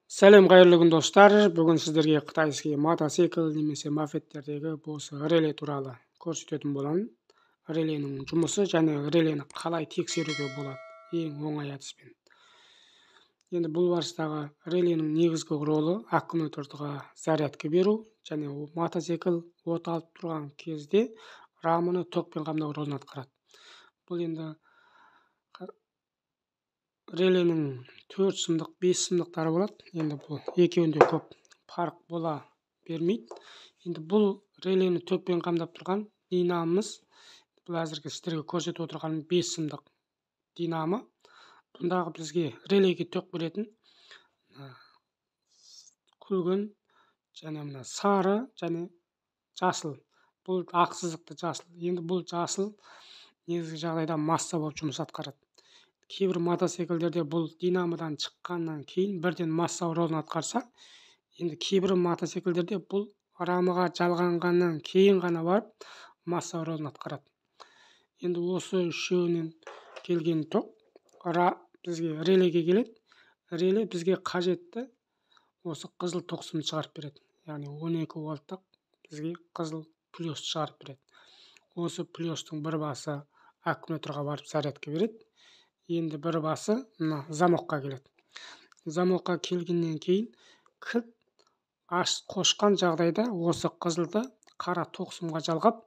Сәлем, қайырлы күн, достар! Бүгін сіздерге қытайский мотоцикл немесе мопедтердегі осы реле туралы көрсететін боламын. Реленің жұмысы және релені қалай тексеруге болады ең оңай әдіспен. Енді бұл барыстағы реленің негізгі ролы аккумуляторға зарядка беру және мотоцикл от алып тұрған кезде раманы токпен қамдау рөлін атқарады. Бұл енді реленің 4 сымдық, 5 сымдықтары болады. Енді бұл екеуінде көп парық бола бермейді. Енді бұл релені токпен қамдап тұрған динамымыз, бұл әзірге сіздерге көрсетіп отырған 5 сымдық динамы. Бұндағы бізге релеге ток беретін күлгін және мына сары және жасыл. Бұл ақ сызықты жасыл. Енді бұл жасыл негізгі жағдайда масса болып жұмыс атқарады. Кейбір мотоциклдерде бұл динамодан шыққаннан кейін бірден масса рөлін атқарса, енді кейбір мотоциклдерде бұл рамаға жалғанғаннан кейін ғана барып масса рөлін атқарады. Енді осы үшеуінен келген ток бізге релеге келеді. Реле бізге қажетті осы қызыл тоқ сымды шығарып береді. Яғни 12 вольттық бізге қызыл плюс шығарып береді. Осы плюстың бір басы аккумуляторға барып зарядка береді. Енді бір басы мына замокқа келеді. Замокқа келгеннен кейін кілт қосқан жағдайда осы қызылды қара тоқ сымға жалғап,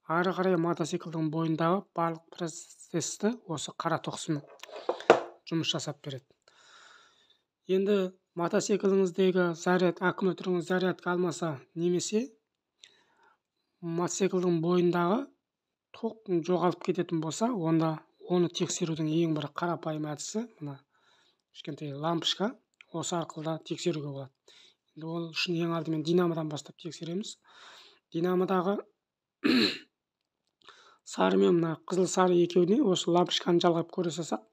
ары қарай мотоциклдің бойындағы барлық процесті осы қара тоқ сым жұмыс жасап береді. Енді мотоцикліңіздегі заряд, аккумуляторыңыз зарядка алмаса немесе мотоциклдің бойындағы тоқ жоғалып кететін болса, онда оны тексерудің ең бір қарапайым әдісі мына кішкентай лампочка, осы арқылы да тексеруге болады. Енді ол үшін ең алдымен динамодан бастап тексереміз. Динамодағы сары мен мына қызыл сары екеуіне осы лампочканы жалғап көре салсақ,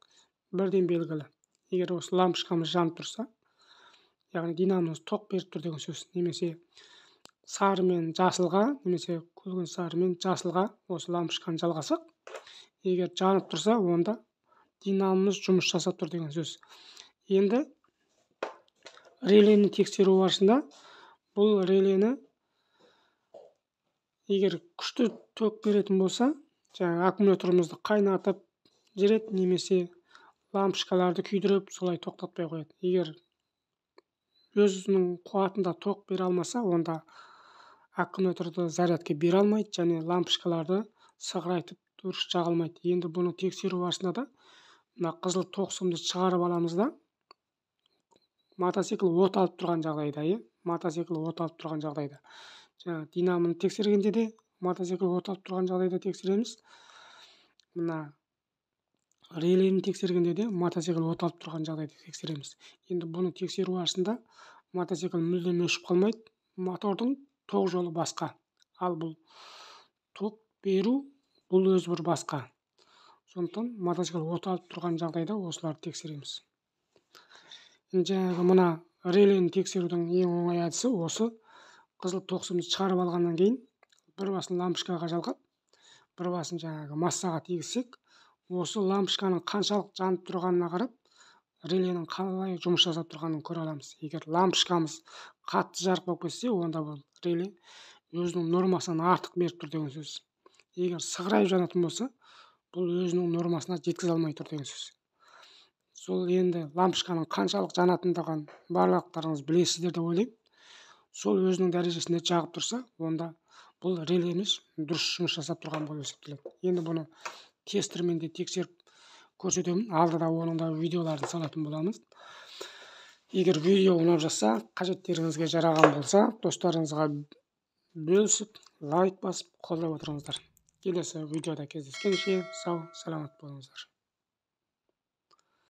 бірден белгілі. Егер осы лампочкамыз жанып тұрса, яғни динамомыз тоқ беріп тұр деген сөз. Немесе сары мен жасылға, немесе күлгін сары мен жасылға осы лампочканы жалғасақ, егер жанып тұрса, онда динамомыз жұмыс жасап тұр деген сөз. Енді релені тексеру барысында бұл релені егер күшті ток беретін болса, жаңағы аккумуляторымызды қайнатып жібереді немесе лампочкаларды күйдіріп солай тоқтатпай қояды. Егер өзінің қуатында ток бере алмаса, онда аккумуляторды зарядка бере алмайды және лампочкаларды сығырайтып дұрыс жаға алмайды. Енді бұны тексеру барысында да мына қызыл тоқ сымды шығарып аламыз да, мотоцикл от алып тұрған жағдайда, мотоцикл от алып тұрған жағдайда, жаңа динамоны тексергенде де мотоцикл от алып тұрған жағдайда тексереміз. Мына релені тексергенде де мотоцикл от алып тұрған жағдайда тексереміз. Енді бұны тексеру барысында мотоцикл мүлдем өшіп қалмайды. Мотордың тоқ жолы басқа, ал бұл тоқ беру бұл өзі бір басқа. Сондықтан мотоцикл от алып тұрған жағдайда осыларды тексереміз. Жаңағы мына релені тексерудің ең оңай әдісі осы қызыл тоқ сымды шығарып алғаннан кейін бір басын лампочкаға жалғап, бір басын жаңағы массаға тигізсек, осы лампочканың қаншалық жанып тұрғанына қарап реленің қалай жұмыс жасап тұрғанын көре аламыз. Егер лампочкамыз қатты жарық болып кетсе, онда бұл реле өзінің нормасынан артық беріп тұр деген сөз. Егер сығырайып жанатын болса, бұл өзінің нормасына жеткізе алмай тұр деген сөз. Сол енді лампочканың қаншалық жанатындығын барлықтарыңыз білесіздер деп ойлаймын. Сол өзінің дәрежесінде жағып тұрса, онда бұл релеміз дұрыс жұмыс жасап тұрған болып есептеледі. Енді бұны тестермен де тексеріп көрсетемін. Алдыда оның да видеоларын салатын боламыз. Егер видео ұнап жатса, қажеттеріңізге жараған болса, достарыңызға бөлісіп, лайк басып, қолдап отырыңыздар. Келесі видеода кездескенше сау саламат болыңыздар.